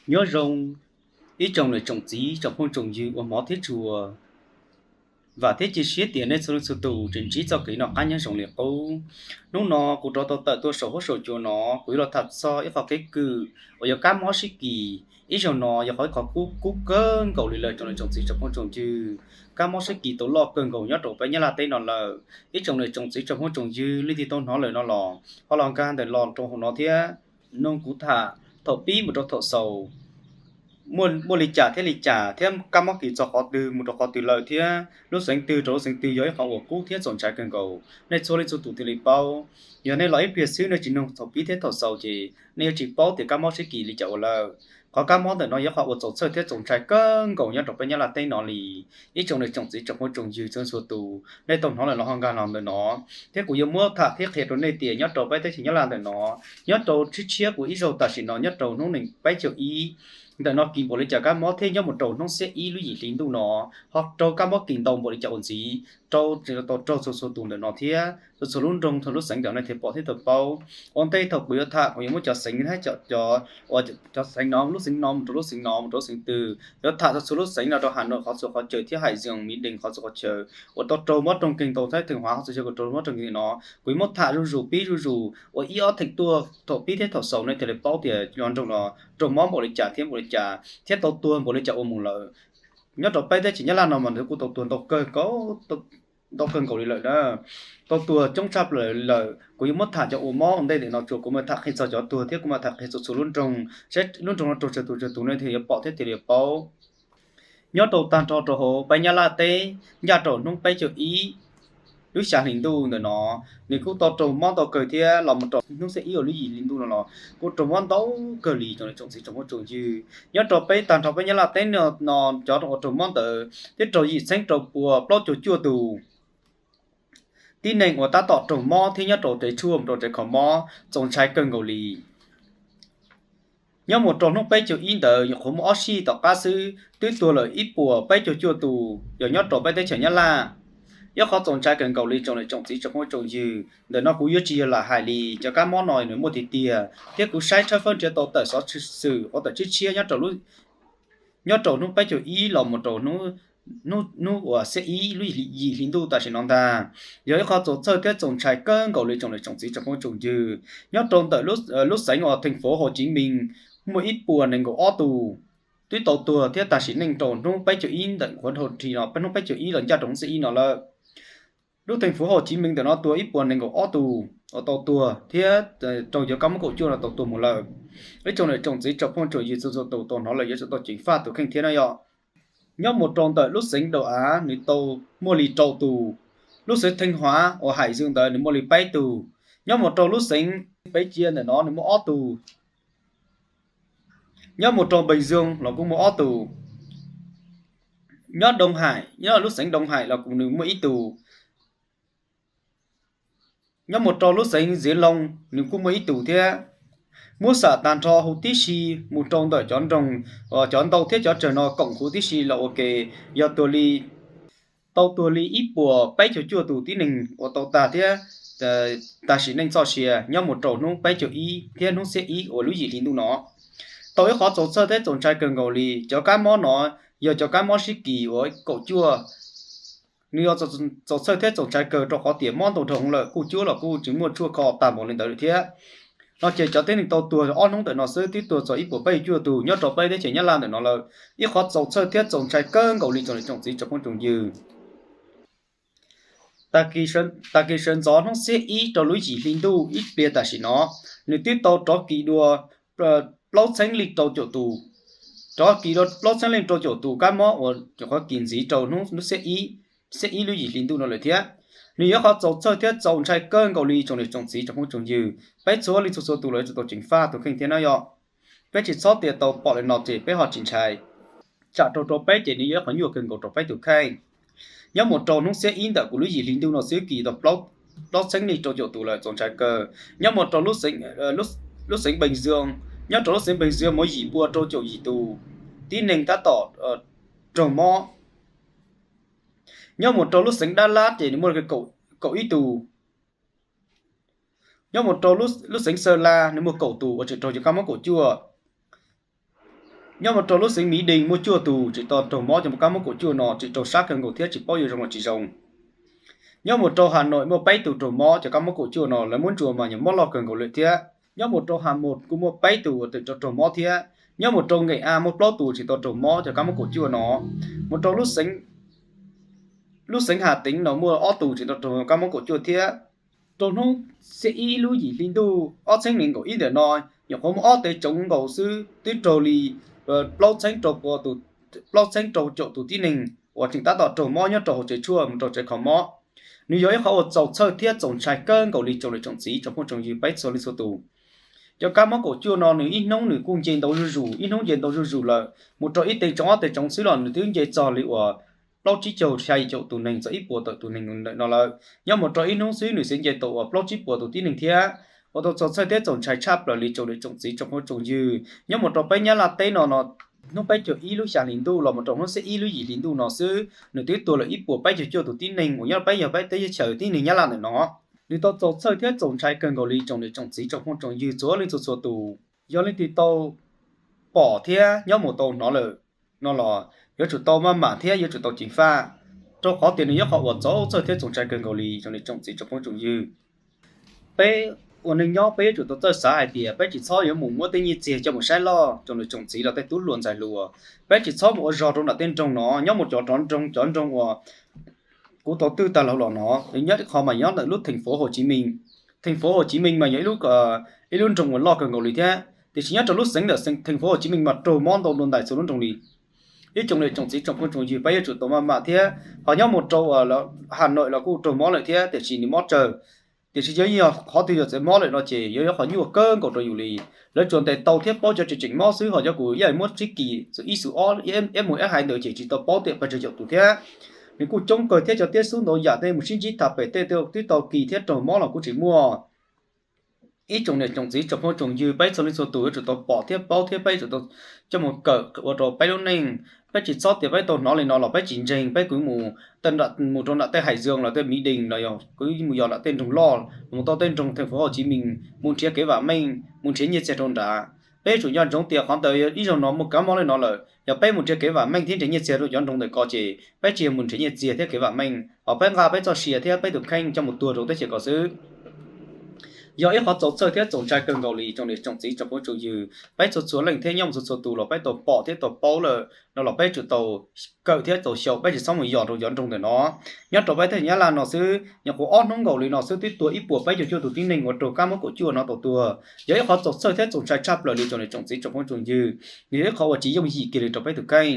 Nyob zoo ib tsoom niam tsoom txiv tsoom phooj tsoom ywg uas hmov thiab tshua. Vam thiab cia siab tias nej txhua leej txhua tus tseem ntsib txoj kev noj qab nyob zoo li qub. Hnub no kuv rov tau tawm tuaj saum huab saum cua no, kuv yuav los tham txog ib qho keeb kwm uas yog kab mob sib kis. Ib zaug no yog qhov ib qho kub kawg nkaus li lawm tsoom niam tsoom txiv tsoom phooj tsoom ywg. Kab mob sib kis tau loj kawg nkaus nyob rau peb Nyab Laj teb no lawm. Ib tsoom niam tsoom txiv tsoom phooj tsoom ywg leej twg tau hnov lawm no los ho los nkag ntawm los rau hauv no thiab. Nug kuv tham thaum pib mus rau thaum xaus, muaj li cas thiab li cas thiab kab mob kis txog qhov twg mus rau qhov twg lawm thiab lub xeev twg rau lub xeev twg yog ib qho uas kub thiab txaus ntshai kawg nkaus, nej txhua leej txhua tus thiaj li paub. Yog nej los ib pliag xwb nej tsis nug thaum pib thiab thaum xaus ces nej yuav tsis paub tias kab mob sib kis li cas ua lawm. Qhov kab mob ntawm no yog qhov uas txaus txhawj thiab txaus ntshai kawg nkaus nyob rau peb Nyab Laj teb no li. Ib tsoom niam tsoom txiv tsoom phooj tsoom ywg txhua txhua tus, nej tau hnov lawm los ho nkag los ntawm no, thiab kuv yuav muab tham thiab qhia rau nej tias nyob rau peb teb chaws Nyab Laj ntawm no, nyob rau tshiab tshiab kuv ib zaug tam sim no nyob rau hnub nees peb caug ib ntawm no kis npaum li cas kab mob thiab nyob mus rau hnub xiab ib lub yim hli ntuj no ho raug kab mob kis ntau npaum li cas ua ntxiv rau, tau raug txhua txhua tus ntawm no thiab txhua txhua lub nroog txhua lub xeev ntawm nej thiaj pom thiab tau paub. Ua ntej thaum kuv yuav tham kuv yuav muab cov xeev thiab cov, cov xeev no, lub xeev no mus rau lub xeev no mus rau lub xeev twg, yuav tham txhua txhua lub xeev no rau Hà Nội qhov txhua qhov chaw thiab Hải Dương, Mỹ Đình qhov txhua qhov chaw uas tau raug mob roog kawg ntau thiab Thanh Hóa qhov txhua chaw uas raug mob roog kawg no, kuv yuav muab tham zuj zus pib zuj zus ua ib ob theem tuaj thaum pib thiab thaum xaus nej thiaj li paub tias cov nroog no raug mob npaum li cas thiab npaum li cas thiab tau tuag npaum li cas ua mus lawm. Nyob rau peb teb chaws Nyab Laj no mas nws kuj tau tuag ntau kawg nkaus, ntau kawg nkaus li lawm na. Tau tuag coob tshaj plaws lawm, kuv yuav muab tham cov ua mob ua ntej ntawm no tsuas kuv mam tham qhia txog cov tuag thiab kuv mam tham qhia txog txhua lub nroog, saib lub nroog no raug tsawg tus tsawg tus nej thiaj yuav pom thiab thiaj li paub. Nyob rau tag nrho rau hauv peb Nyab Laj teb ncaj rau hnub peb caug ib lub xya hli ntuj ntawm no, nws kuj tau raug mob ntau kawg thiab los mus rau hnub xiab ib uas lub yim hli ntuj no los kuj raug mob ntau kawg li tsoom niam tsoom txiv tsoom phooj tsoom ywg. Nyob rau peb tag nrho peb Nyab Laj teb no, cov uas raug mob ntawd twb raug yim txheeb rau pua plaub caug cuaj tus tib neeg uas tab tom raug mob thiab nyob rau tsev tshuaj mus rau tsev kho mob txaus ntshai kawg nkaus li. Nyob mus rau hnub peb caug ib ntawd nyuam qhuav muaj ob sij tom qab xwb twb tuag lawm ib puas peb caug cuaj tus yog nyob rau peb teb chaws Nyab Laj. Yog qhov txaus ntshai kawg nkaus li tsoom niam tsoom txiv tsoom phooj tsoom ywg, ntawm no kuv yuav tsis yog lam hais li cov kab mob no nws muaj tiag tiag thiab kuv saib tshawb fawb nrhiav tau tawm xov xwm qhov tawm tshiab tshiab nyob rau hnub peb caug ib los mus rau hnub uas xiab ib lub yim hli ntuj tam sim no ntag. Yog ib qho txaus txhawj thiab txaus ntshai kawg nkaus li tsoom niam tsoom txiv tsoom phooj tsoom ywg. Nyob rau ntawm lub xeev uas thành phố Hồ Chí Minh muaj ib puas nees nkaum ob tus twb tau tuag thiab tag sim neej rau hnub peb caug ib ntawm qhuav dhau rhi no, peb hnub peb caug ib los ncaj rau hnub xiab ib no lawm. Lub thành phố Hồ Chí Minh ntawm no tuag ib puas nees nkaum ob tus uas tau tuag thiab raug cov kab mob kaum cuaj no tau tuag mus lawm. Ib tsoom niam tsoom txiv tsoom phooj tsoom ywg txhua txhua tus tau hnov lawm yuav tsum tau ceev faj tus kheej thiab na yom. Nyob mus rau ntawm lub xeev Đồng Á nws tau muaj li rau tus, lub xeev Thanh Hóa uas Hải Dương ntawd nws muaj li peb tus. Nyob mus rau lub xeev Peb Cia ntawm no nws muaj ob tus. Nyob mus rau Bình Dương los kuj muaj ob tus. Nyob Đông Hải, nyob lub xeev Đông Hải los kuj nws muaj ib tus. Nyob mus rau lub xeev Diễn Long nws kuj muaj ib tus thiab. Muab xam tag nrho huv tib si mus rau ntawm cov nroog, cov ntau thiab cov tsawg no koom huv tib si los ua ke, yog tuag li, tau tuag li ib puas peb caug cuaj tus tib neeg uas tau tag thiab tag sim neej txoj sia nyob mus rau hnub peb caug ib thiab hnub xiab ib uas lub yim hli ntuj no. Tau ib qhov txaus txhawj thiab txaus ntshai kawg nkaus li, cov kab mob no yog cov kab mob sib kis uas kaum cuaj. Nws yog txaus txhawj thiab txaus ntshai kawg rau qhov tias mob ntau dhau lawm kuj cuab los kuj tsis muaj tshuaj kho tag npaum li ntawd lawm thiab. No ces cov tib neeg tau tuag ob hnub ntawm no xwb twb tuag txog ib puas peb caug cuaj tus nyob rau peb teb chaws Nyab Laj ntawm no lawm. Ib qhov txaus txhawj thiab txaus ntshai kawg nkaus li tsoom niam tsoom txiv tsoom phooj tsoom ywg. Tag kis sawv ntxov hnub xiab ib rau lub yim hli ntuj ib pliag tam sim no, nws twb tau rov kis dua plaub txhiab leej rau caum tus, rov kis dua plaub txhiab leej rau caum tus kab mob uas qhuav kis ntxiv rau hnub xiab ib, xiab ib lub yim hli ntuj no lawm thiab. Nws yog qhov txaus txhawj thiab txaus ntshai kawg nkaus li tsoom niam tsoom txiv tsoom phooj tsoom ywg. Peb txhua leej txhua txhua tus los yuav tsum tau ceev faj tus kheej thiab na yom. Peb tsis txhob tias tau pom li no ces peb ho tsis ntshai. Tsam rau rau peb ces nws yog ib qhov nyuaj kawg nkaus rau peb tus kheej. Nyob mus rau hnub xiab ib ntawm kuv lub yim hli ntuj no xwb kis tau plaub txhiab leej rau caum tus lawm txaus ntshai kawg. Nyob mus rau lub xeev Bình Dương, nyob rau lub xeev Bình Dương muaj yim pua rau caum yim tus tib neeg tab tom raug mob. Nyob mus rau lub xeev Đắk Lắk ces nws muaj kaum ib tus. Nyob mus rau lub xeev Sơn La nws muaj kaum tus uas tseem raug cov kab mob kaum cuaj. Nyob mus rau lub xeev Mỹ Đình muaj cuaj tus tseem tau raug mob cov kab mob kaum cuaj no, tseem raug sab kawg nkaus thiab tsis paub yuav zoo los tsis zoo. Nyob mus rau Hà Nội muaj peb tus raug mob cov kab mob kaum cuaj no, lawv muab ntsuas mas nyias mob loj kawg nkaus li thiab. Nyob mus rau Hà Nội kuj muaj peb tus uas tseem tau raug mob thiab. Nyob mus rau Nghệ An muaj plaub tus tseem tau raug mob cov kab mob kaum cuaj no. Mus rau lub xeev, lub xeev Hà Tĩnh no muaj ob tus tseem tau raug kab mob kaum cuaj thiab. Rau hnub xiab ib lub yim hli ntuj ob txhiab nees nkaum ib ntawm no, nyuam qhuav muaj ob teg tsoov nkaus xwb twb raug li plaub txhiab rau pua tus, plaub txhiab rau caum tus tib neeg uas tseem tab tom raug mob nyob rau hauv tsev tshuaj mus rau tsev kho mob. Nws yog ib qhov uas txaus txhawj thiab txaus ntshai kawg nkaus li tsoom niam tsoom txiv tsoom phooj tsoom ywg peb txhua leej txhua tus. Cov kab mob kaum cuaj no nws ib hnub nws kuj nce ntau zuj zus, ib hnub nce ntau zuj zus lawm, mus rau ib teg tsoov ob teg tsoov xwb los nws twb nce txog li uas plaub tsib caug xya yim caum tus neeg txog ib puas tawm tus neeg ntawm no lawm. Nyob mus rau ib hnub xwb nws xav nce tau uas plaub tsib puas tus tib neeg thiab. Ua tau txaus txhawj thiab txaus ntshai tshaj plaws li tsoom niam tsoom txiv tsoom phooj tsoom ywg. Nyob mus rau peb Nyab Laj teb no no, hnub peb caug ib lub xya hli ntuj los mus rau hnub xiab ib lub yim hli ntuj no xwb nws twb tuag lawm ib puas peb caug cuaj tus tib neeg uas nyob peb yog peb teb chaws tib neeg Nyab Laj ntawm no. Nws tau txaus txhawj thiab txaus ntshai kawg nkaus li tsoom niam tsoom txiv tsoom phooj tsoom ywg txhua leej txhua txhua tus. Yog leej twg tau pom thiab nyob mus tau hnov lawm no los yuav tsum tau maj mam thiab yuav tsum tau ceev faj, rau qhov tias nws yog qhov uas txaus txhawj thiab txaus ntshai kawg nkaus li tsoom niam tsoom txiv tsoom phooj tsoom ywg. Peb ua neeg nyob peb yuav tsum tau txawj xav hais tias peb tsis txhob yuav mus muab tej nyiaj txiag coj mus saib loj tsoom niam tsoom txiv los tej tub hluas ntxhais hluas. Peb tsis txhob mus ua zog rau nram tej nroog no, nyob mus cov rov nroog cov nroog uas kuv tau twj tag laug los no, nws nyob ib qho mas nyob ntawm lub thành phố Hồ Chí Minh. Thành phố Hồ Chí Minh mas yog ib lub, ib lub nroog uas loj kawg nkaus li thiab, tiam sis nyob rau lub xeev ntawm thành phố Hồ Chí Minh mas raug mob ntau dua ntais txhua lub nroog li. Ib tsoom niam tsoom txiv tsoom phooj tsoom ywg peb yuav tsum tau maj mam thiab ho nyob mus rau Hà Nội los kuj raug mob lawm thiab tiam sis nws mob tsawg. Tiam sis yog qhov twg yog txawm mob lawm no ces yuav yog qhov nyuaj kawg nkaus rau yus li. Lawv tsuas ntes tau thiab paub cov tseem tseem mob xwb, ho cov kuv ib yam muab tsib kis xus ib xus ob ib mus ib hais ntawd ces tsis tau paub tias pes tsawg caum tus thiab. Nws kuj coob kawg thiab cov tiab xub ntau yam tej mus sib ntsib tham pem tej twb tau kis thiab raug mob los kuj tsis muaj. Ib tsoom niam tsoom txiv tsoom phooj tsoom ywg peb txhua leej txhua tus yuav tsum tau pom thiab paub thiab peb yuav tsum tau coj mus kawm ua rau peb lub neej. Peb tsis txhob tias peb tau hnov li no los peb tsis ntseeg, peb kuj mus mus rau nram tej Hải Dương los tej Mỹ Đình los yog kuj mus yog nram tej nroog loj, mus tau tej nroog thành phố Hồ Chí Minh mus nrhiav kev vam meej, mus nrhiav nyiaj txiag rau nrad. Peb yuav tsum nco ntsoov tias qhov ntawd ib zaug no muaj kab mob li no lawm, yog peb mus nrhiav kev vam meej thiab nrhiav nyiaj txiag rau cov nroog ntawm ko ces peb tsis yog mus nrhiav nyiaj txiag thiab kev vam meej, ho peb nqa peb txoj sia thiab peb tus kheej coj mus tuag rau teb chaws ko xwb. Yog ib qhov txaus txhawj thiab txaus ntshai kawg nkaus li tsoom niam tsoom txiv tsoom phooj tsoom ywg, peb txhua txhua leej thiab nyob mus txhua txhua tus los peb tau pom thiab tau paub lawm no los peb tsum tau kawm thiab tau xyaum, peb tsis txhob mus yog rau cov nroog ntawm no. Nyob rau peb teb chaws Nyab Laj no xwb, nyuam qhuav ob hnub nkaus li no xwb twb tuag ib puas peb caug cuaj tus tib neeg uas raug kab mob kaum cuaj no tau tuag. Yog ib qhov txaus txhawj thiab txaus ntshai tshaj plaws li tsoom niam tsoom txiv tsoom phooj tsoom ywg, nws yog ib qhov uas tsis yooj yim kiag li rau peb tus kheej.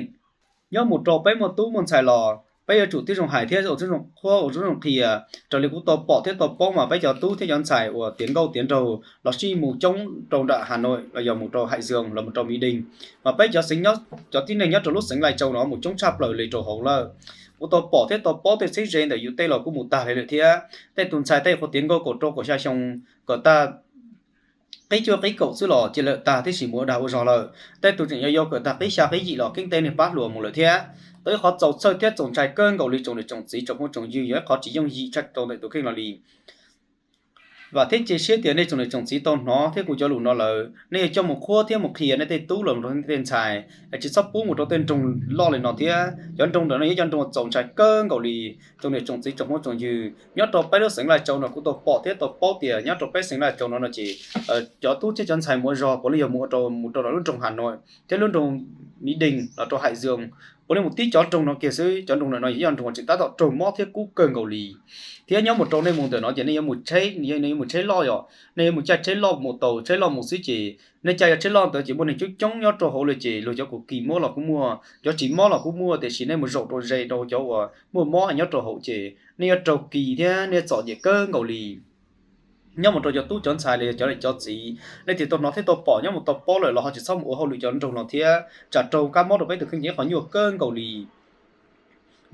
Nyob mus rau peb muaj tub muaj ntxhais los peb yuav tsum tib zoo hais thiab ua tib zoo qhuab ua tib zoo qhia. Raws li kuv tau pom thiab tau paub mas peb cov tub thiab cov ntxhais uas tiav nkauj tiav nraug los sij mus coob rau nram Hà Nội los yog mus rau Hải Dương los mus rau Mỹ Đình, mas peb cov xeev nyob, cov tib neeg nyob rau lub xeev Lai Châu no mus coob tshaj plaws li rau hauv lawm. Kuv tau pom thiab tau paub tej txheeb ze ntawm yus tej los kuj mus tag li lawm thiab. Tej tus ntxhais tej qhuav tiav nkauj kaum rau kaum xya xyoo kawm tag qib cuaj qib kaum xwb los cia lawm tag tib si mus ua dag ua zog lawm. Tej tus tseem yuav yuav kawm tag qib xya qib yim los keeb tej niag pab hluas mus lawm thiab. Tau ib qhov txaus txhawj thiab txaus ntshai kawg nkaus li tsoom niam tsoom txiv tsoom phooj tsoom ywg, yog ib qhov tsis yooj yim tshaj rau ntawm tus kheej no li. Vam thiab cia siab tias nej tsoom niam tsoom txiv tau hnov thiab kuv cov lus no lawm, nej yuav coj mus qhuab thiab mus qhia nej tej tub los rau nej tej ntxhais, tsis txhob pub mus rau tej nroog loj li no thiab. Cov nroog ntawm no yog cov nroog uas txaus ntshai kawg nkaus li. Tsoom niam tsoom txiv tsoom phooj tsoom ywg, nyob rau peb lub xeev Lai Châu no kuv tau pom thiab tau paub tias nyob rau peb xeev Lai Châu no no ces cov tub thiab cov ntxhais mus ua zog puav leej yog mus rau, mus rau lub nroog Hà Nội thiab lub nroog Mỹ Đình los rau Hải Dương, puav leej mus tib cov nroog no kiag xwb. Cov nroog ntawm no yog ib co nroog uas tseem tab tom raug mob thiab kub kawg nkaus li. Thiab nyob mus rau nej mus ntawm no ces nej yuav mus tsheb, nej yuav mus tsheb loj yom, nej yuav mus caij tsheb loj mus tau tsheb loj mus xwb ces nej caij yog tsheb loj ntawd ces muaj neeg coob coob nyob rau hauv li ces luag cov kis mob los kuj muaj, cov tsis mob los kuj muaj, tiam sis nej mus zaum rau ze rau cov uas muaj mob nyob rau hauv ces nej yuav raug kis thiab nej txom nyem kawg nkaus li. Nyob mus rau cov tub cov ntxhais los yog cov niam cov txiv, nej twb tau hnov thiab tau pom nyob mus tau paub lawm los ho tsis txhob mus ua hauj lwm cov nroog no thiab tsam raug kab mob rau peb tus kheej ces ib qhov nyuaj kawg nkaus li.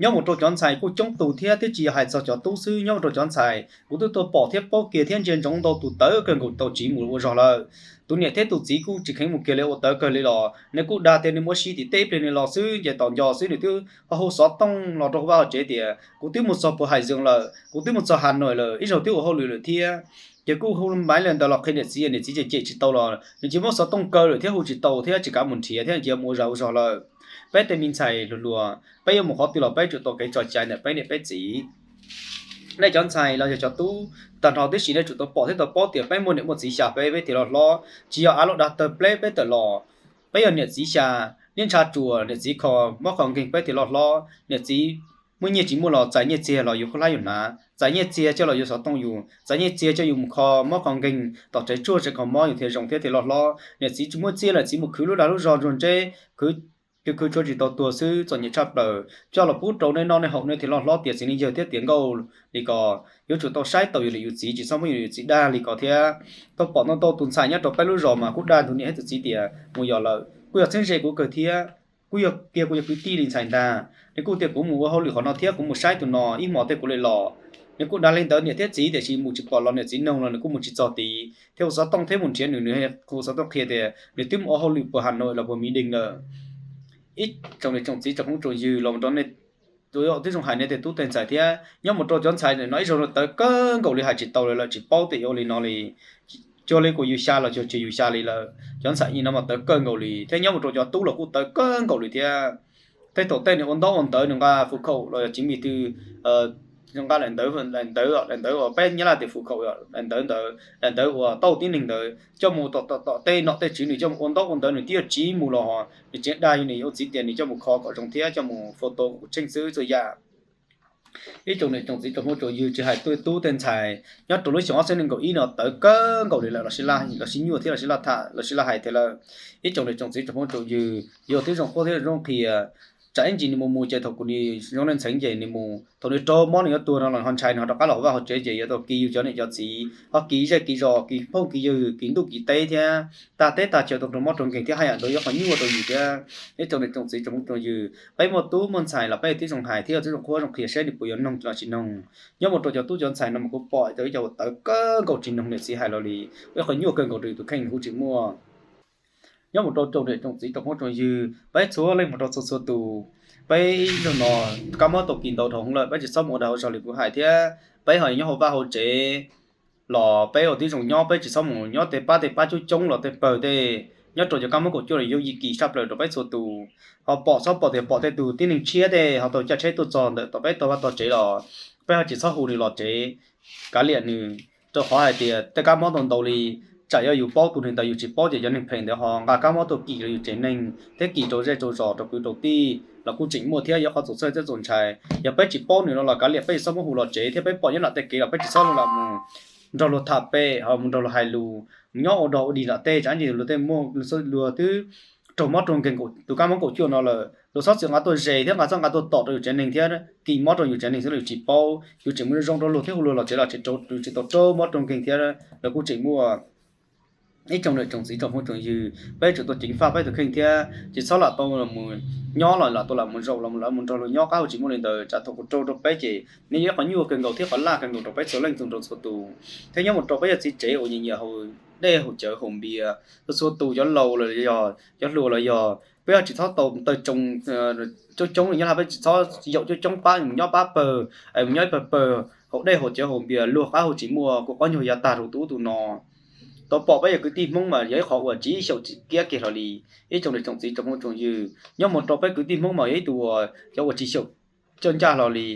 Nyob mus rau cov ntxhais kuj coob tus thiab, twb tsis yog hais txog cov tub xwb, nyob mus rau cov ntxhais kuv twb tau pom thiab paub kiag thiab ntsia ntsoov ntau tus tawv kawg nkaus tau tsiv mus ua zog lawm. Tus niam thiab tus txiv kuj tsis kheev mus kiag li, ua tawv kawg li los nws kuj dag tias nws mus ua si tim teb ib pliag nws los xwb, nce tos nco xwb, nws twb ho hu xov tooj los rau hauv vaj hauv tsev tias kuv twb mus txog puag Hais Zoos lawm, kuv twb mus txog Has Nois lawm, ib zaug twb ua hauj lwm lawm thiab. Ces kuj hu maiv li ntawd los qhia niam txiv, niam txiv ces cem tsis tau los nws cia li muab xov tooj kaw lawm thiab hu tsis tau thiab tsis kav mus nrhiav thiab cia li mus ua zog ua zog lawm. Peb tej me ntxhais hluas hluas, peb yuav mus qhov twg los peb tsum tau kev tso cai ntawm peb niam peb txiv. Nej cov ntxhais los yog cov tub, tag nrho tib si nej tsum tau pom thiab tau paub tias peb muaj niam muaj txiv xya peb, peb thiaj los hlob, tsis yog av los dag tawg pleb peb tawm los. Peb yog niam txiv xya, niaj ntsha tsuas niam txiv kho mob kho nkeeg peb thiaj los hlob. Niam txiv muaj nyiaj tsis muaj los txais nyiaj txiag los yus khaub hlab yus hnav, txais nyiaj txiag coj los yuav xov tooj yus, txais nyiaj txiag coj yus mus kho mob kho nkeeg tom tsev tsuag tsev kho mob yus thiaj zoo thiab thiaj los hlob. Niam txiv tsis muaj txiaj los txiv mus khwv lub dag lub zog ntsuag ntseb, khwv khwv khwv tshuav tsis tau tuag xwb, txom nyem tshaj plaws, coj los pub rau nej noj nej haus nej thiaj los hlob tiav txiv neej yawg thiab tiav nkauj li ko. Yuav tsum tau saib taus yus niam yus txiv, tsis txhob muab yus niam yus txiv dag li ko thiab. Tau pom ntau ntau tus ntxhais nyob rau peb lub zos mas kuj dag ntug niam thiab tus txiv tias mus yos lawm kuj yog txheeb ze kuv kawg thiab, kuj yog kiag kuv yog kwv tij li ntxhais ntag. Nws kuj tias kuv mus ua hauj lwm qhov no thiab kuv mus saib tus no ib hmos tej kuv li los. Nws kuj dag li ntawd niam thiab txiv tiam sis mus tsis pom los niam txiv noog los nws kuj mus tsis txog tid thiab ua xov tooj thiab mus nrhiav nws, nws hu xov tooj qhia tias nws twb mus ua hauj lwm puag Hà Nội los puag Mỹ Đình lawm. Ib tsoom niam tsoom txiv tsoom phooj tsoom ywg los rau nej tub tib zoo hais nej tej tub tej ntxhais thiab nyob mus rau cov ntxhais no ib zaug no tawv kawg nkaus li hais tsis tau li lawm, tsis paub tias yuav ua li no li. Cuag li kuv yus xya los cuag tsis yus xya li lawm, cov ntxhais ib no mas tawv kawg nkaus li thiab nyob mus rau cov tub los kuj tawv kawg nkaus li thiab. Tej thaum tej nws ua ntaub ua ntawv nws nqa fus khaum los yog tsis mis twg, nqa daim ntawv, daim ntawv uas peb Nyab Laj tias fus khaum, daim ntawv ntawd, daim ntawv uas tau tib neeg ntawd coj mus tom tej nom tej tswv nws coj mus ua ntaub ua ntawv nws twb yuav tsiv mus los nws tseem dag yus niam yus txiv tias nws coj mus kho kom zoo thiab coj mus foto kom tsheej xwb txhua yam. Ib tsoom niam tsoom txiv tsoom phooj tsoom ywg tsis hais tej tub tej ntxhais nyob rau lub xyoo ob txhiab nees nkaum ib no tawv kawg nkaus li lawm, los sib nyuaj thiab los sib laj tham los sib laj hais tiag lawm. Ib tsoom niam tsoom txiv tsoom phooj tsoom ywg, yog twb zoo qhuab thiab zoo qhia, tsam ib ntsis nws mus mus ces thaum kuv nws zoo leej ntxheev ces nws mus thaum nws raug mob nws yuav tuag no los ho ntshai nws ho rov qab los vaj hauv tsev ces yuav tau kis yus cov niam cov txiv, ho kis zej kis zos kis phooj kis ywg kis ntuj kis teb thiab tag teb tag chaw tau raug mob raug nkeeg thiab haj yam ntawd yuav qhov nyuaj rau yus thiab. Ib tsoom niam tsoom txiv tsoom phooj tsoom ywg, peb muaj tub muaj ntxhais los peb twb zoo hais thiab twb zoo qhuab zoo qhia saib nws puas yuav noog los tsis noog. Nyob mus rau cov tub cov ntxhais no mas kuv pom rau ib co uas tawv kawg nkaus tsis noog niam txiv hais los li, ib qhov nyuaj kawg nkaus rau yus tus kheej nws kuj tsis muaj. Nyob mus rau tsoom niam tsoom txiv tsoom phooj tsoom ywg, peb txhua leej mus rau txhua txhua tus, peb ib zaug no kab mob tau kis ntau dhau lawm, peb tsis txhob mus ua dag ua zog li kuv hais thiab. Peb ho nyob hauv vaj hauv tsev los peb ua tib zoo nyob, peb tsis txhob mus nyob tej pab tej pab coob coob los tej pawg tej. Nyob rau cov kab mob kaum cuaj no yog yim kis tshaj plaws rau peb txhua tus. Ho pom txhob pom tias pom tej tus tib neeg tshiab tej ho tau caij tsheb tuaj txog ntawm tom peb tog vaj tog tsev los peb ho tsis txhob hu nws los tsev, kav liam nws, rau qhov hais tias tej kab mob ntau ntau li, tsam yog yus paub tus neeg ntawd yus tsis paub ces cov neeg phem ntawd ho nqa kab mob tuaj kis rau yus tsev neeg thiab kis rau zej rau zos rau kwv rau tij los kuj tseem muaj thiab, yog qhov txaus txhawj thiab txaus ntshai. Yog peb tsis paub nws no los kav liam peb tsis txhob muab hu los tsev thiab peb pom nyob nram tej kev los peb tsis txhob lam mus nrog luag tham pem ho mus nrog luag hais lus, mus nyob ua dog ua dig nram tej, tsam ntsis luag tej muaj luag twb raug mob raug nkeeg tus kab mob kaum cuaj no lawm luag txhob txwm nqa tuaj ze thiab nqa txhob nqa tuaj tom rau yus tsev neeg thiab kis mob rau yus tsev neeg xwb los yus tsis paub, yus tseem mus zoo rau luag thiab hu luag los tsev los tseem tau raug mob raug nkeeg thiab los kuj tseem muaj. Ib tsoom niam tsoom txiv tsoom phooj tsoom ywg, peb tsum tau ceev faj peb tus kheej thiab tsis txhob lam tau mus nyob los lam tau lam mus zaum los lawv mus nrog luag nyob qab hau tsis muaj li ntawd, tsam thaum kuv raug rau peb ces nws yog ib qhov nyuaj kawg nkaus thiab qhov laj kawg nkaus rau peb txhua leej txhua tus rau txhua tus. Thiab nyob mus rau peb yog txiv tsev uas nyiam nyiam haus dej haus cawv haus npias, txhua txhua tus cov laus los yog cov hluas los yog peb ho tsis txhob tau taw tsoo coob coob li nyob hla, peb tsis txhob yaum coob coob pab mus nyob pab pawg, mus nyob ib pawg pawg haus dej haus cawv haus npias luag qab hau tsis muaj, kuv qhov nyuag yav tag rau tus ub tus no. Tau pom peb yog kwv tij Hmoob mas yog ib qhov uas tsis xyaum tsis kiab kiag hlo li. Ib tsoom niam tsoom txiv tsoom phooj tsoom ywg, nyob mus rau peb kwv tij Hmoob mas yog ib tug uas cov uas tsis xyaum coj ncaj hlo li.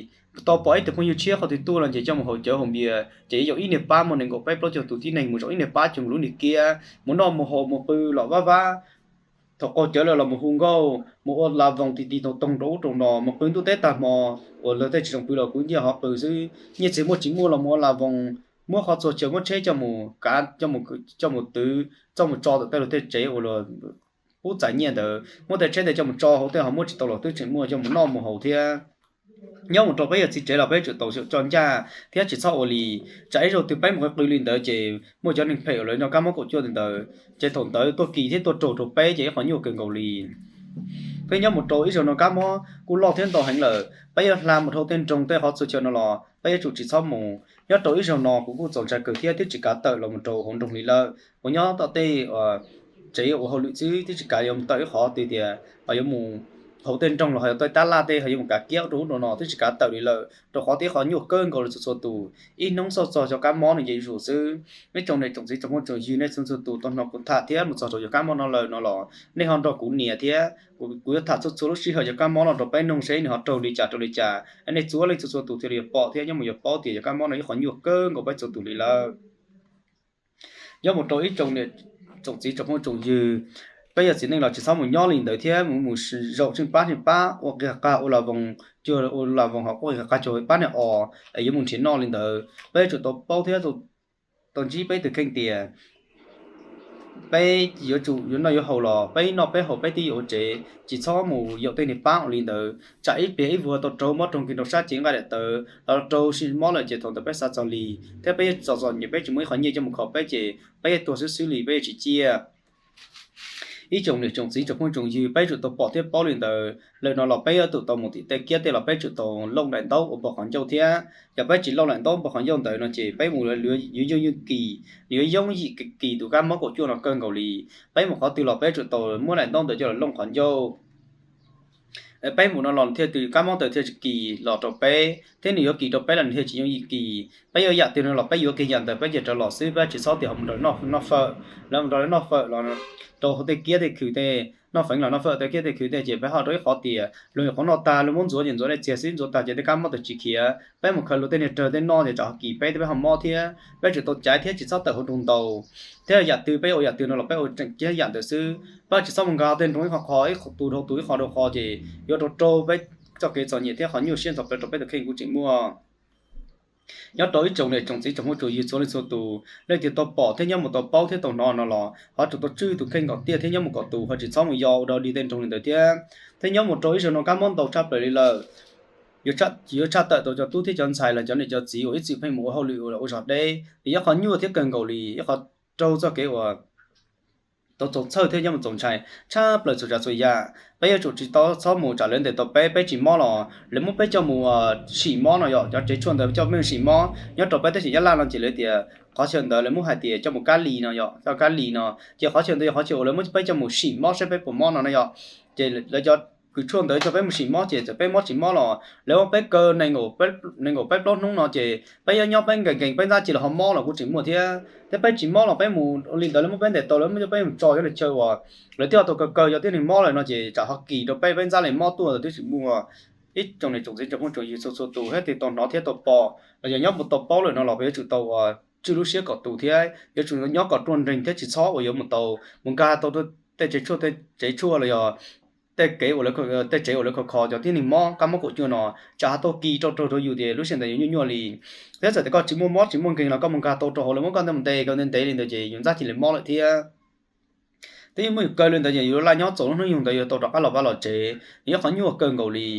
Tau pom ib tug phooj ywg tshiab qhov twg tuaj no ces coj mus haus cawv haus npias ces yuav yaum ib niag pab muaj nees nkaum peb plaub caug tus tib neeg mus zaum ib niag pab coj lub niag kiab mus noj mus haus mus qw los vab vab. Thaum qaug cawv lawm los mus hu nkauj, mus ua la voos ti ti toog toog rau ub rau no, mus qw ntuj teb tag hmo uas luag tej tsis zoo pw los kwv nyiaj hov qw xwb. Nyiaj txiag muaj tsis muaj los mus ua la voos, muab qhov txhua chaw muab tsheb coj mus kav, coj mus twv, coj mus tso ntawm tej luag tej tsev uas luag pub txais nyiaj ntawd, muab tej tsheb ntawd coj mus tso hauv tej ho muab tsis tau los twb tseem muaj coj mus noj mus haus thiab. Nyob mus rau peb yog txiv tsev los peb tsum tau xyaum coj ncaj thiab tsis txhob ua li. Tsam ib zaug twg peb mus qw li ntawd ces muaj cov neeg phem uas lawv noj kab mob kaum cuaj ntawd ces thaum ntawd tuaj kis thiab tuaj raug rau peb ces ib qhov nyuaj kawg nkaus li. Peb nyob mus rau ib zaug no kab mob kuj loj thiab ntau heev lawm, peb yuav hla mus dhau tej nroog tej qhov txhua chaw no los peb yuav tsum tsis txhob mus. Nyob rau ib zaug no kuv kuj txaus ntshai kawg thiab twb tsis kav tawm los mus rau hauv nroog li lawm, kuv nyob tom tej tsev ua hauj lwm xwb twb tsis kav yuav mus tawm ib qhov twg tias yuav mus hauv tej nroog los ho yog tej tab laj tej ho yuav mus kav kiab rau ub rau no twb tsis kav tawm li lawm, rau qhov tias qhov nyuaj kawg nkaus li txhua txhua tus. Ib hnub xauj txog cov kab mob no ces yuav zus xwb. Ib tsoom niam tsoom txiv tsoom phooj tsoom ywg nej txhua txhua tus tau hnov kuv tham thiab mus txog rau cov kab mob no lawm no los nej ho nrog kuv nias thiab kuv, kuv yuav tham txhua txhua lub sij hawm cov kab mob no rau peb mloog seb nws ho raug li cas rau li cas, nej txhua leej txhua txhua tus thiaj li yuav pom thiab nyob mus yuav paub tias cov kab mob no ib qhov nyuaj kawg nkaus peb txhua tus li lawm. Nyob mus rau ib tsoom niam tsoom txiv tsoom phooj tsoom ywg, peb yog txiv neej los tsis txhob mus nyob li ntawd thiab mus, mus zaum tsheej pab tsheej pab ua qig qag ua la voos, cuag ua la voos ho quaj qig qag cuag pab niag os es yuav mus nrhiav noj li ntawd. Peb yuav tsum tau paub thiab tau ntsib peb tus kheej tias peb yuav tsum yuav noj yuav haus los peb noj peb haus peb twb yuav ua tsev, tsis txhob mus yaum tej niag pab ua li ntawd. Tsam ib pliag ib vuag tau raug mob raug nkeeg rau sab cev nqaij daim tawv los raug sim mob lawm ces thaum ntawd peb xav txog li thiab peb yuav txom txom nyem peb tsis muaj ib qho nyiaj coj mus kho peb ces peb yuav tuag xwb xwb li peb yuav tsis ciaj. Ib tsoom niam tsoom txiv tsoom phooj tsoom ywg peb yuav tsum tau pom thiab paub li ntawd lawm no los peb yuav tsum tau mus tim tej kiab tej los peb tsum tau looj daim ntaub ua npog qhov ncauj thiab yog peb tsis looj daim ntaub npog qhov ncauj ntawd no ces peb mus yuav yooj yooj yim kis, nws yuav yooj yim kis tus kab mob kaum cuaj no kawg nkaus li. Peb mus qhov twg los peb tsum tau muab daim ntaub ntawd coj los looj qhov ncauj. Peb mus no los thiaj tus kab mob ntawd thiaj tsis kis los rau peb thiab nws yuav kis rau peb los nws thiaj tsis yooj yim kis. Peb yuav yam twg no los peb yuav kiag yam ntawd peb cia rov los xwb, peb tsis txhob tias ho mus nrog noj fawm, lawv mus nrog noj fawm los rau hauv tej kiab tej khw tej, noj feev los noj fawm tej kiab tej khw tej ces peb ho rau ib qhov tias luag nyuam qhuav noj tag luag muab ntxuav ces ntxuav dej txiag xwb, ntxuav tag ces tej kab mob tawm tsis khiav, peb mus khaws luag tej niag rawg tej noj ces tsam ho kis peb thiab peb ho mob thiab. Peb tsum tau caiv thiab tsis txhob tawm hauv nroog ntau. Thiab yam twg peb ua yam twg no los peb ua tseem kiag yam ntawd xwb, peb tsis txhob mus nkag tej nroog ib qho qho, ib tus dhau tus ib qho dhau qho ces yuav rau rau peb txoj kev txom nyem thiab qhov nyuaj siab ntxhov plaws rau peb tus kheej kuv tseem muaj. Nyob rau ib tsoom niam tsoom txiv tsoom phooj tsoom ywg txhua leej txhua tus, leej twg tau pom thiab nyob mus tau paub thiab tau hnov no los ho tsum tau tswj tus kheej kom tiaj thiab nyob mus kom tus ho tsis txhob mus yos ua dog dig tej nroog li ntawd thiab. Thiab nyob mus rau ib zaug no kab mob ntau tshaj plaws li lawm, yuav tshaj tawm tau cov tub thiab cov ntxhais los cov niam cov txiv uas ib txwm pheej mus ua hauj lwm ua zog deb, nws yog qhov nyuaj thiab kawg nkaus li, yog qhov raug txoj kev uas tau txaus txhawj thiab nyob mus txaus ntshai tshaj plaws txhua tsav txhua yam. Peb yuav tsum tsis tau txhob mus tsam lawv ntes tau peb, peb tsis mob los lawv muab peb coj mus sim mob no yom, cov tsev tshuaj ntawd coj peb mus sim mob. Nyob rau peb teb chaws Nyab Laj no ces lawv tias qhov chaw ntawd lawv muab hais tias coj mus kab lis no yom, coj kab lis no ces qhov chaw ntawd yog qhov chaw uas lawv muab peb coj mus sim mob saib peb puas mob no na yom. Ces lawv cov kws tshuaj ntawd coj peb mus sim mob ces txawm peb mob tsis mob los lawv muab peb kaw nees nkaum peb plaub hnub no ces peb yuav nyob peb nkees nkees peb ntxab cia li ho mob los kuj tseem muaj thiab. Thiab peb tsis mob los peb mus li ntawd lawv muab peb ntes tau lawv muab coj peb mus tso cov chaw uas lawv twb ho tau kaw kaw cov tib neeg mob lawm no ces tsam ho kis rau peb peb ntxab li mob tuaj tau twb tsis muaj. Ib tsoom niam tsoom txiv tsoom phooj tsoom ywg txhua txhua tus thiab tus tau hnov thiab tau pom los yog nyob mus tau paub lawm no los peb yuav tsum tau uas tswj lub siab kom tus thiab yuav tsum nyob kom ruaj nreeg thiab tsis txhob uas yuav mus tau mus nkag tau tej tsev tshuaj, tej tsev tshuaj los yog tej kev uas lawv, tej tsev uas lawv kho kho cov tib neeg mob kab mob kaum cuaj no tsam ho tau kis rau raug rau yus tias lub sij hawm ntawd yuav nyuaj nyuaj li. Thiab txawm tias koj tsis muaj mob tsis muaj nkeeg los koj mus nkag tau rau hauv lawv muab koj ntes mus ntes koj ntev ntev li ntawd ces yus ntxab cia li mob lawm thiab. Twb yeej muab yus kaw li ntawd ces yus laj nyob txaus lub hnub nyoog ntawd yuav tau rov qab los vaj los tsev, nws yog qhov nyuaj kawg nkaus li.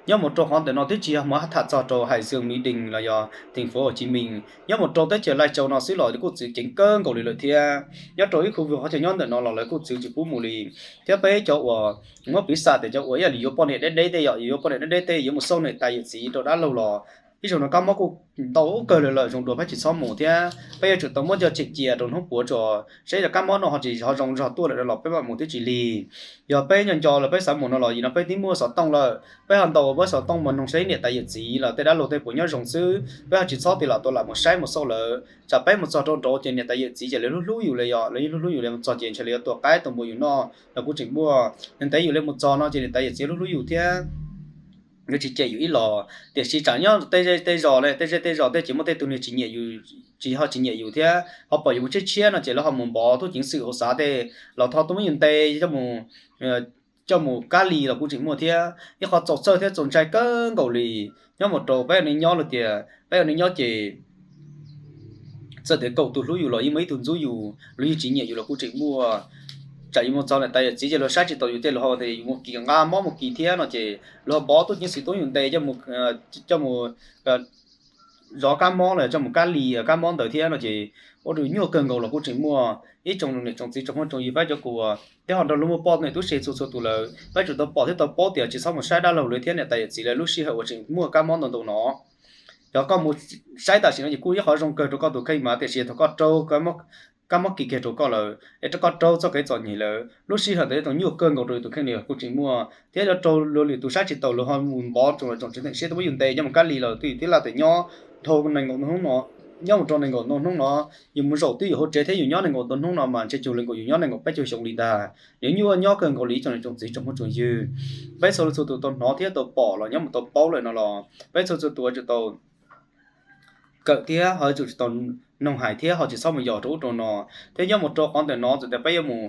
Nyob mus rau qhov ntawm no twb tsis yog mus tham txog rau hais xyoo Mỹ Đình los yog thành phố Hồ Chí Minh, nyob mus rau teb chaws Lai Châu no xwb los kuj txwv ceev kawg nkaus li lawm thiab. Nyob rau ib khu vực qhov chaw nyob ntawm no los lawv kuj txwv tsis pub mus li. Thiab peb cov uas muab piv xam tias cov uas ib yam li yuav poj niam deb deb tej yom, yuav poj niam deb deb tej yuav mus xauj niam tais yawm txiv rau dab laug los ib zaug no kab mob kuj ntau kawg li lawm, zoo dua peb tsis txhob mus thiab peb yuav tsum tau muab coj tshem cia rau hnub puav tsuas seb cov kab mob no ho tsis ho zoo zog tuaj lawm los peb mam mus twb tsis lig. Yog peb nco nco los peb xav mus no los yim no peb twb muaj xov tooj lawm, peb ho ntaus peb xov tooj mus noog seb niam tais yawm txiv los tej dab laug tej puas nyob zoo xwb, peb ho tsis txhob tias lam tau lam mus saib mus xauj lawv. Tsam peb mus txog rau nraud ces niam tais yawm txiv ces lawv hlub hlub yus li yom, lawv hlub hlub yus li mus txog ces ntshe lawv yuav tua qaib tua npua yus noj los kuj tseem muaj. Ntev yus li mus txog no ces niam tais yawm txiv hlub hlub yus thiab yuav tsis cem yus ib los. Tiam sis tsam nyob tej zej tej zos, tej zej tej zos tej ces muaj tej tug niag tsis nyiam yus, tsis ho tsis nyiam yus thiab ho pom yus mus tshiab tshiab no ces lawv ho mus npov tub ceev xwm hauv xav tej los ho tuaj muab yus ntes coj mus kab lis los kuj tseem muaj thiab. Ib qhov txaus txhawj thiab txaus ntshai kawg nkaus li. Nyob mus rau peb ua neej nyob lawm tias peb ua neej nyob ces txawm tias kaum tus hlub yus los yeej muaj ib tug ntxub yus, luag yeej tsis nyiam yus los kuj tseem muaj. Tsam yus mus txog niam tais yawm txiv ces luag saib tsis taus yus tej luag ho tias yus mus kis nqa mob mus kis thiab no ces luag npov tub ceev xwm tuaj yus ntes coj mus zov kab mob los coj mus kab lis kab mob ntawd thiab no ces ua rau nyuaj kawg nkaus los kuj tseem muaj. Ib tsoom niam tsoom txiv tsoom phooj tsoom ywg peb cov kuv thiab ho nrog luag muaj poj niam tub se txhua txhua tus lawm peb tsum tau pom thiab tau paub tias tsis txhob mus saib dab laug lawv thiab niam tais yawm txiv lawv lub sij hawm uas tseem muaj kab mob ntau ntau no. Yog koj mus saib tam sim no ces kuj ib qhov zoo kawg rau koj tus kheej mas tiam sis thaum koj raug kab mob kab mob kis kiag rau koj lawm es rau koj raug txoj kev txom nyem lawm. Lub sij hawm ntawd yuav tau nyuaj kawg nkaus rau yus tus kheej li kuj tsis muaj thiab yuav raug luag lwm tus sab tsis taus, luag ho mus npov tsoom tsoom tsev neeg siab tuaj muab yus ntes nyob mus kab li los twb yus tib laj tawm nyob dhau nees nkaum hnub no, nyob mus rau nees nkaum hnub no, yus mus zaum twb yus hauv tsev thiab yus nyob nees nkaum hnub no mas ntshe cuag li nkaus yus nyob nees nkaum peb caug xyoo li ntag. Yuav nyuaj nyob kawg nkaus li ib tsoom niam tsoom txiv tsoom phooj tsoom ywg. Peb txhua leej txhua tus tau hnov thiab tau pom los nyob mus tau paub lawm no los peb txhua txhua tus yuav tsum tau kawm thiab ho yuav tsum tsis tau noog hais thiab ho tsis txhob mus yos rau ub rau no. Thiab nyob mus rau qhov ntawm no txawm tias peb yuav mus,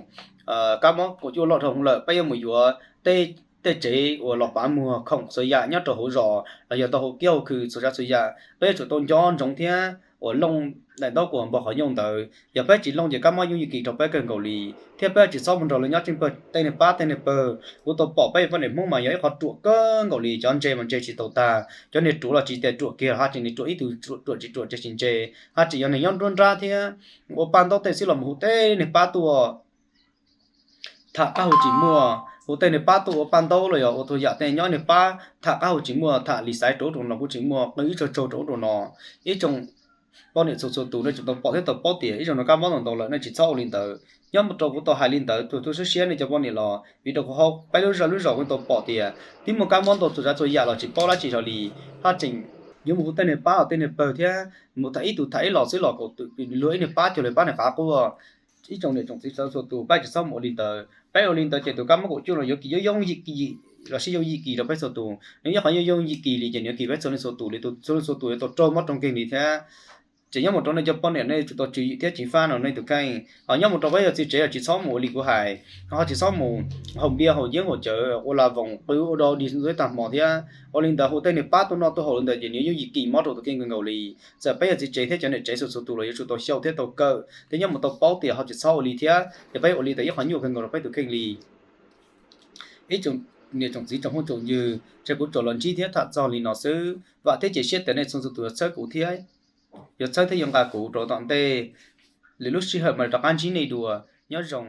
kab mob kaum cuaj loj dhau hwv lawm, peb yuav mus yuav tej tsev uas los pav muag khoom txhua yam nyob rau hauv zos los yog tau hauv kiab hauv khw txhua tsav txhua yam, peb yuav tsum tau nco ntsoov thiab uas looj daim ntaub kuas npog qhov ncauj ntawd. Yog peb tsis looj ces kab mob yooj yim kis rau peb kawg nkaus li. Thiab peb tsis txhob mus nrog lawv nyob tseem pawg tej niag pab tej niag pawg. Kuv tau pom peb poj niam Hmoob mas yog ib qho ruam kawg nkaus li, cov ntse mas ntse tsis tau tag, cov niag ruam los tsis tias ruam kiag, haj tseem niag ruam ib tug ruam tsis ruam ces tsis ntse, haj tseem yog niag nyob nruab nrab thiab ua paj ntaub tej xwb los mus hu tej niag pab tuaj tham qab hau tsis muaj, hu tej niag pab tuaj ua paj ntaub los yog ua txhua yam tej nyob niag pab tham qab hau tsis muaj, tham lis xaiv rau ub rau no kuj tsis muaj, qw ib tsaug tsaug rau ub rau no. Ib tsoom poj niam txhua txhua tus nej tsum tau pom thiab tau paub tias ib zaug no kab mob ntau ntau lawm nej tsis txhob ua li ntawd. Nyob mus rau kuv tau hais li ntawd tuag tu siab siab nej cov poj niam los vim rau kuv hauv peb lub zej lub zos kuv tau pom tias twb muaj kab mob ntau txhua tsav txhua yam los tsis paub dab tsi zog li. Haj tseem yuav mus hu tej niag pab los tej niag pawg thiab mus tham ib tug tham ib los xwb los kom luag ib niag pab cuag li pab niag qav quaj. Ib tsoom niam tsoom txiv txhua txhua tus peb tsis txhob mus ua li ntawd. Peb ua li ntawd ces tus kab mob kaum cuaj no yuav kis yooj yooj yim kis los sis yooj yim kis rau peb txhua tus. Nws ib qho yooj yooj yim kis li ces nws yuav kis peb txhua leej txhua tus li, txhua leej txhua tus yuav tau raug mob raug nkeeg li thiab. Ces nyob mus rau nej cov poj niam nej tsum tau tswv yim thiab ceev faj no nej tus kheej. Ho nyob mus rau peb yog txiv tsev los tsis txhob mus ua li kuv hais, ho tsis txhob mus haus npiaj haus yeeb haus cawv ua la voos qw ua dog dig tag hmo thiab. Ua li ntawd hu tej niag pab tuaj noj tuaj haus li ntawd ces nws yooj yim kis mob rau tus kheej kawg nkaus li. Txawm peb yog txiv tsev thiab cov niam tsev txhua txhua tus los yuav tsum tau xyaum thiab tau kawm thiab nyob mus tau paub tias ho tsis txhob ua li thiab, yog peb ua li ntawd ib qho nyuaj kawg nkaus rau peb tus kheej li. Ib tsoom niam tsoom txiv tsoom phooj tsoom ywg, ces kuv tsuas los ntsib thiab tham txog li no xwb, vam thiab cia siab tias nej txhua txhua tus yuav txhawb kuv thiab, yuav txhawb thiab yuav nqa kuv rau tom ntej. Lwm lub sij hawm mam li rov qab ntsib nej dua. Nyob zoo.